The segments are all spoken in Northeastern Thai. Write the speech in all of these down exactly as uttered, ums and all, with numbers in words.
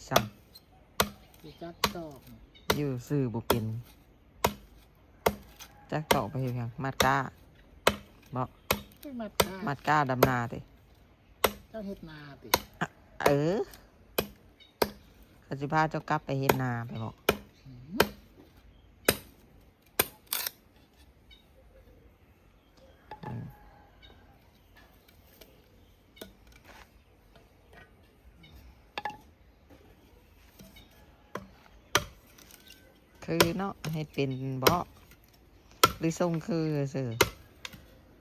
สั่ง สิจักตอก อยู่ซื่อบ่เป็น จักตอกไปเฮ็ดหยัง มัดก้า บ่ ไปมัดก้า มัดก้าดำนาติ เจ้าเฮ็ดนาติ เออ เขาสิพาเจ้ากลับไปเฮ็ดนาไปบ่ อืม อืม คือเนาะ ให้เป็นบ่ หรือส่งคือซื่อ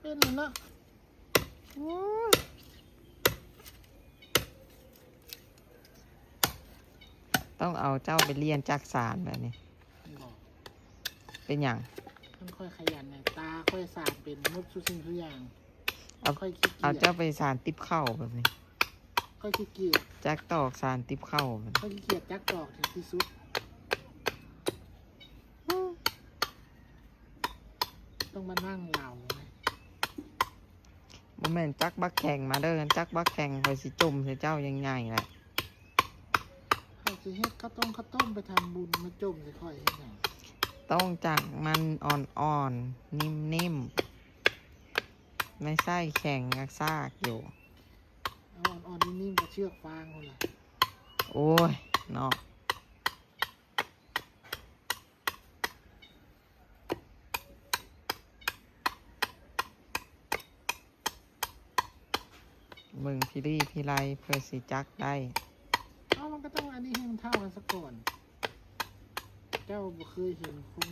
เป็นนั่นเนาะ โอ้ย ต้องเอาเจ้าไปเรียนจักสานแบบนี้ บ่ เป็นหยัง มันค่อยขยันน่ะ ตาค่อยสานเป็นหมดทุกสิ่งทุกอย่าง เอา ค่อยขี้เกียจ เอาเจ้าไปสานติ๊บข้าวแบบนี้ ค่อยขี้เกียจ จักตอกสานติ๊บข้าวแบบนี้ ค่อยขี้เกียจจักตอกถึงที่สุด ต้องมานั่งเหลาไง บ่แม่นจักบักแข้งมาเด้อ จักบักแข้งข้อยสิจุ่มใส่เจ้ายังไงแหละ ข้อยสิเฮ็ดข้าวต้ม ข้าวต้มไปทำบุญ มาจุ่มใส่ข้อยเฮ็ดหยัง ต้องจักมันอ่อนๆ นิ่มๆ ไม่ใช่แข็งกระซากอยู่ เอาอ่อนๆ นิ่มๆ กับเชือกฟางคนละ โอ้ย เนาะ เบิ่งพิลีพิไลเพื่อสิจักได้ เอ้า มันก็ต้องอันนี้ให้มันเท่ากันซะก่อน เจ้าบ่เคยเห็นคน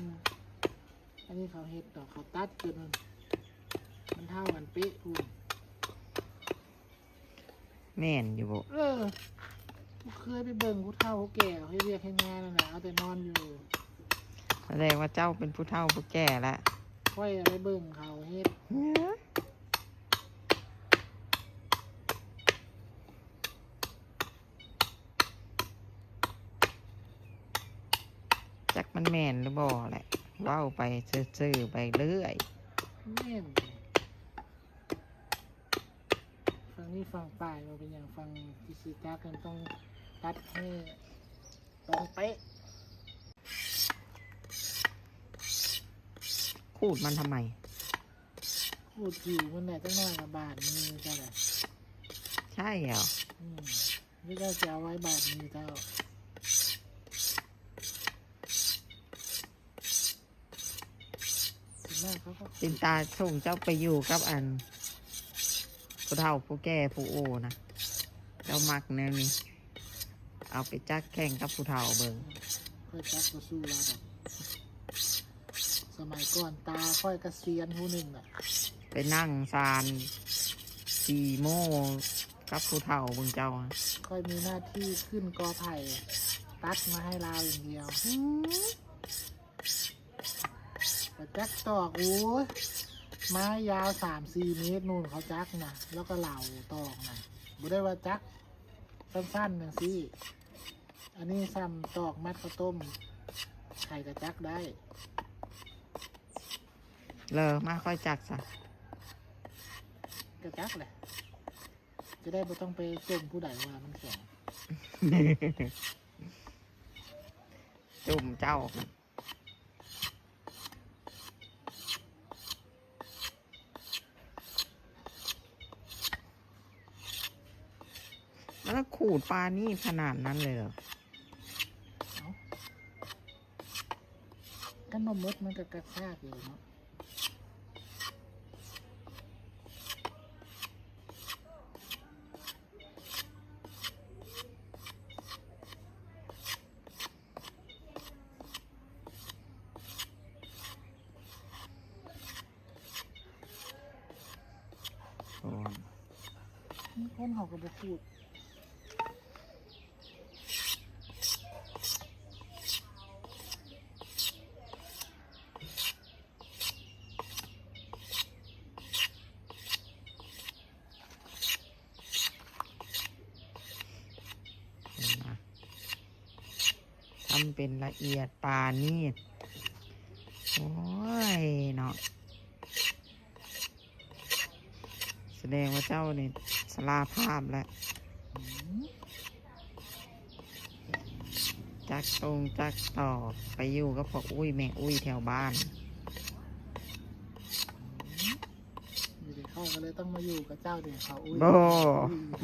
อันนี้เขาเฮ็ดดอก เขาตัดจนมัน มันเท่ากันเป๊ะพู้น แม่นอยู่บ่ เออ บ่เคยไปเบิ่งผู้เฒ่าผู้แก่เขาเฮ็ดเวียกเฮ็ดงานนั่นน่ะ เอาแต่นอนอยู่ แสดงว่าเจ้าเป็นผู้เฒ่าผู้แก่แล้ว ข้อยอะไรเบิ่งเขาเฮ็ด เฮ้ย จักมันแม่นหรือบ่แหละ เว้าไปซื่อๆ ไปเรื่อย แม่น ฟังนี่ฟังปลายว่าเป็นหยัง ฟังที่สิจักมันต้องตัดให้ตรงเป๊ะ ขูดมันทำไม ขูดผิวมันแหละ จักหน่อยก็บาดมือเจ้าแหละ ใช่เหรอ อืม หรือเจ้าจะเอาไว้บาดมือเจ้า ส่วนมากเขาก็ เป็นตาส่งเจ้าไปอยู่กับอัน ผู้เฒ่าผู้แก่ผู้โอนะ เจ้ามักแนวนี้ เอาไปจักแข่งกับผู้เฒ่าเบิ่ง ข้อยจักบ่สู้ลาวดอก สมัยก่อนตาข้อยก็เซียนผู้หนึ่งน่ะ ไปนั่งซานสี่โมงกับผู้เฒ่าเบิ่งเจ้าอะ ข้อยมีหน้าที่ขึ้นกอไผ่ ตัดมาให้ลาวอย่างเดียว อืม ก็จักตอก โอ้ย ไม้ยาวสามสี่เมตรนู่นเขาจักนะ แล้วก็เหลาตอกนะ บ่ได้ว่าจักสั้นๆจังซี่ อันนี้ซ้ำตอกมัดข้าวต้ม ไผก็จักได้ เลอมาค่อยจักซะ ก็จักแหละ จะได้บ่ต้องไปจมผู้ใดว่ามันแข็ง จมเจ้า แล้วขูดปลานี่ขนาดนั้นเลยเหรอ เอ้า คันบ่หมดมันก็กระชากอยู่เนาะ โอ้ย คนเขาก็บ่พูด เห็นไหม ทำเป็นละเอียดปราณีต โอ้ยเนาะ แสดงว่าเจ้านี่ชราภาพแล้ว อืม จักตรงจักตอกไปอยู่กับพ่ออุ้ยแม่อุ้ยแถวบ้าน นี่เดี๋ยวเขาก็เลยต้องมาอยู่กับเจ้าเดี๋ยวเขาอุ้ย บ่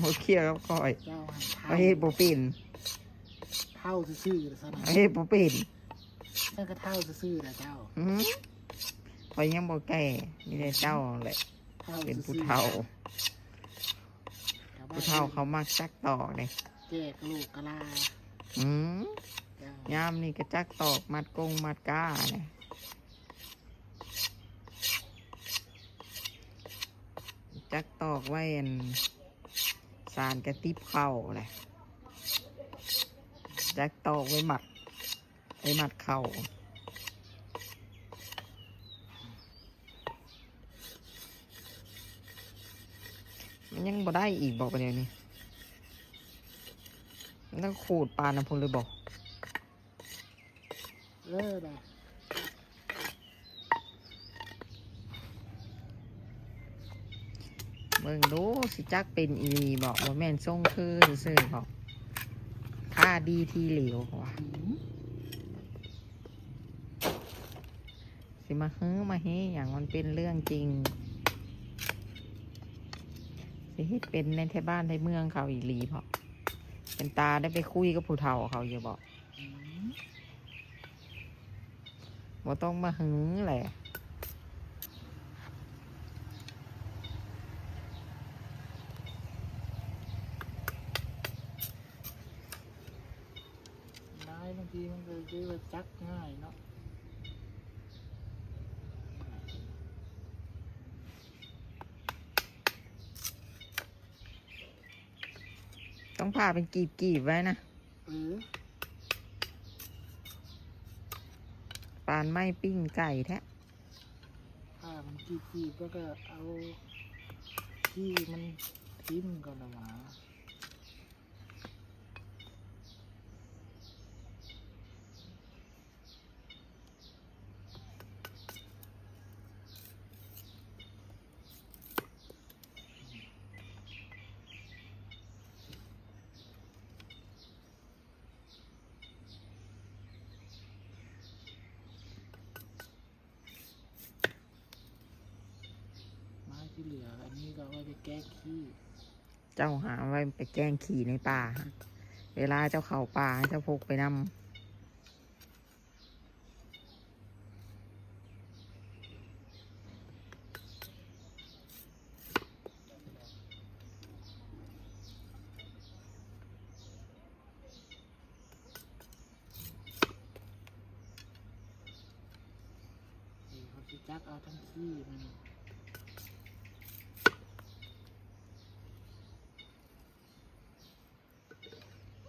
บ่เกี่ยวกับข่อย เจ้าหัน ข่อยเฮ็ดบ่เป็น เฒ่าซื่อๆเลยซะนะ ข่อยเฮ็ดบ่เป็น ฉันก็เฒ่าซื่อๆนะเจ้า อืมข่อยยังบ่แก่ มีแต่เจ้าแหละ เฒ่า เป็นผู้ ซื่อๆ เฒ่า ชาวบ้น ผู้เฒ่าเขามักจักตอกเลย แก่กะโหลกกะลา อืม เจ้าย ามนี่ก็จักตอกมัดกงมัดก้าเนี่ย จักตอกไว้อันสารกระติบเข่าเลย จักตอกไว้มัด ไว้มัดเข่า มันยังบ่ได้อีกบอกไปเดี๋ยวนี้ มันต้องขูดปานนะพูนเลยบอก เออนะ เบิ่งดูสิจักเป็นอีหลีบอกว่าแม่นทรงคือซื่อๆบอกท่าดีทีเหลียวว่ะ อืม สิมาฮื้อมาเฮอย่างมันเป็นเรื่องจริง สิเฮ็ดเป็นในไทบ้านไทเมืองเขาอีหลีบอกเป็นตาได้ไปคุยกับผู้เฒ่าเขาอยู่บอก อืม บ่ต้องมาหื้อแหละ ไม้บางทีมันก็คือว่าจักง่ายเนาะ ต้องผ่าเป็นกีบๆไว้นะ เออ ปานไม้ปิ้งไก่แท้ ถ้ามันกีบๆแล้วก็เอาที่มันทิ่มก่อนละหวา ไม้ที่เหลืออันนี้ก็เอาไว้ไปแก้ขี้ เจ้าหาไว้ไปแกล้งขี่ในป่า เวลาเจ้าเข้าป่าเจ้าพกไปนำ นี่เขาสิจักเอาทั้งขี้มัน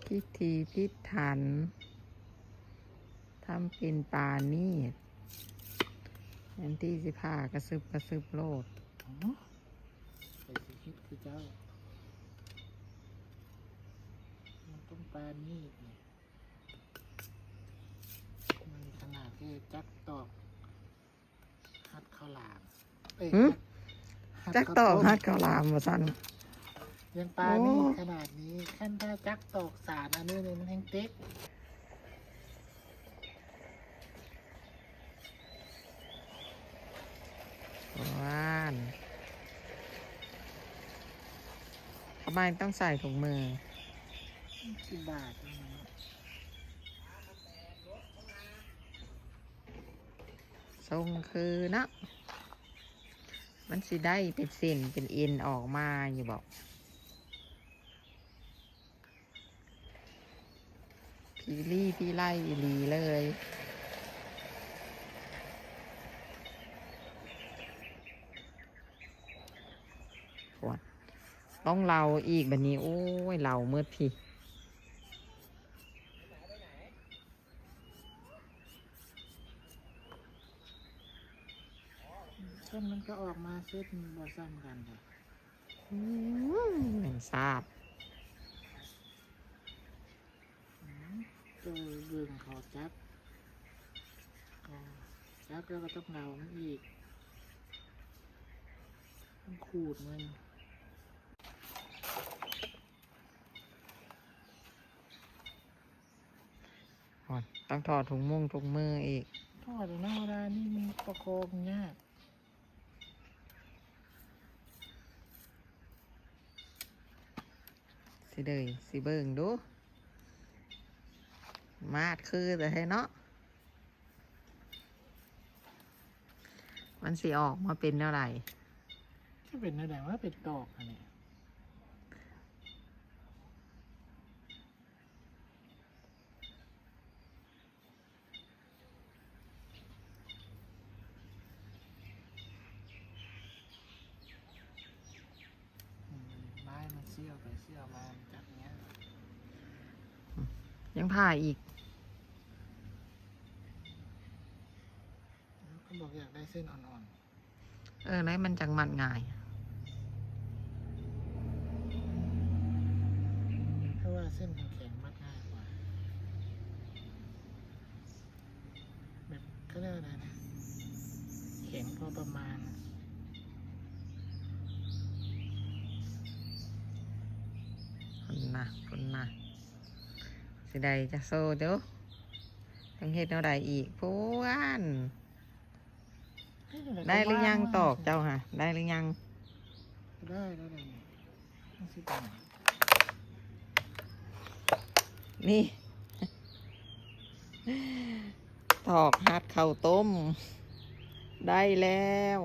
พิธีพิถันทำเป็นปานีตอันที่สิผ่ากระซึบกระซึบโลด อ๋อไปสิคิดคือเจ้า มันต้องปานีตนี่มันขนาดที่จักตอกหัดข้าวหลามเอ้ย หึ หัด จักตอก ข้าวต้ม หัดข้าวหลามมาสั่น ยังปานีต โอ้ ขนาดนี้ขั้นถ้าจักตอกสารอันนี้เนี่ยมันแห้งเต็ก ว่านทำไมต้องใส่ถุงมือ สิบบาทเท่านั้น ทรงคือเนาะ มันสิได้เป็นเส้นเป็นเอ็นออกมาอยู่บอก พีรี่พีไล่อีหลีเลย ต้องเหลาอีกแบบนี้ โอ้ย เหลาเมืดพี่ ต้นมันก็ออกมาเซตมันบ่ซ้ำกันค่ะ อืมแมงสาบ อืมตัวเบิ่งเขาจับอ๋อจับแล้วก็ต้องเหลามันอีก ต้องขูดมัน ต้องถอดถุงมือถุงมืออีก ถอดแล้วนะ เวลานี่มันประคองยาก สิเดยสิเบิ่งดู มาดคือแต่ให้เนาะ มันสิออกมาเป็นแนวใด จะเป็นแนวใด ว่าเป็นดอกอันนี้ อืม ไม้มันเสี้ยวไปเสี้ยวมา มันจับเงี้ย ยังผ่าอีก ก็บอกอยากได้เส้นอ่อนๆ เออ แล้วมันจังมัดง่าย เพราะว่าเส้นแข็งๆ มัดง่ายกว่า แบบเขาเรียกอะไรนะ แข็งพอประมาณอะ คนนะ คนนะ สิได้จะโซ่เด้อ ต้องเฮ็ดแนวใดอีก พวน ได้หรือยัง ตอกเจ้าค่ะ ได้หรือยัง ได้แล้วเนี่ย นี่ ตอกหัดข้าวต้ม ได้แล้ว